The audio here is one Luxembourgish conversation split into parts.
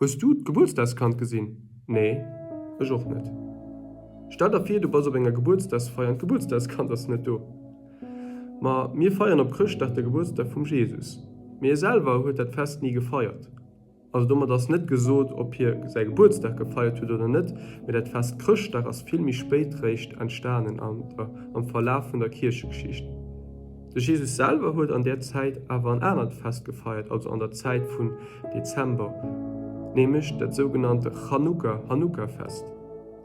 Hues du d'Gebuertsdagskand gesinn? Nee, ech och net. Stell der vir, du bass op enger Gebuertsdagsfeier an d'Gebuertsdagskand ass net do. Ma mir feieren op Chrëschtdag de Gebuertsdag vum Jesus. Mee hie selwer huet dat Fest ni gefeiert. Also domat ass net gesot, ob hie säi Gebuertsdag gefeiert huet oder net, mee dat Fest Chrëschtdag ass vill méi spéit réischt entstanen am Verlaf vun der Kierchegeschicht. De Jesus selwer huet an där Zäit awer en anert Fest gefeiert, also an der Zäit vun Dezember, nämlech dat sougenannte Chanukka, Hanukkah-Fest.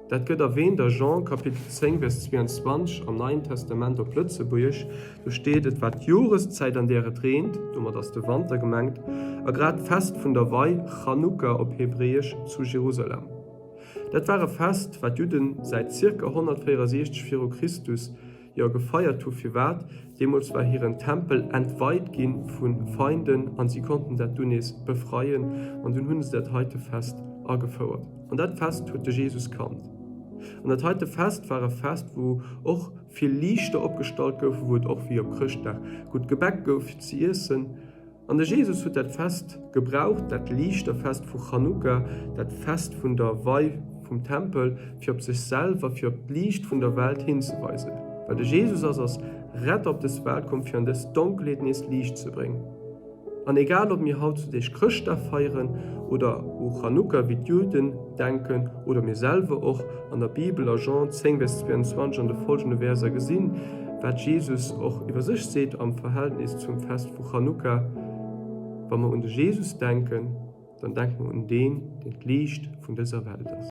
Dat gëtt erwähnt a Jean Kapitel 10, Vers 22 am Neien Testament op Lëtzebuergesch. Do steet, Et war d'Joreszäit, an där et reent, domat ass de Wanter gemengt, a grad d'Fest vun der Wei, Chanukka op Hebräesch, zu Jerusalem. Dat war e Fest, wat d'Judden säit zirka 164 viru Christus jo gefeiert hu. Firwat? Deemools war hiren Tempel entweit gi vu Feinden an si konnten dat dunn nees befreien an dunn hunn se dat heite Fest agefouert. An dat Fest huet de Jesus kannt. An dat heite Fest war e Fest wou och vill Liichter opgestallt goufen, wou et och wéi op Chrëschtdag gutt Gebäck gouf fir ze iessen. An de Jesus huet dat Fest gebraucht, dat Liichterfest vu Chanukka, dat Fest vun der Wei vum Tempel, fir op sech selwer, fir op d'Liicht vun der Welt hinzeweisen. Well de Jesus ass als Retter op dës Welt komm, fir an dës Donkelheet nees Liicht ze bréngen. An egal ob mir haut zu Deeg Chrëschtdag feieren oder u Chanukka wéi d'Juden denken oder mir selwer och an der Bibel a Jean 10 Vers 22 an de folgende Verser gesinn, wat Jesus och iwwer sech seet am Verhältnis zum Fest vu Chanukka, Wa mer un de Jesus denken, dann denke mer un deen, deen d'Liicht vun dëser Welt ass.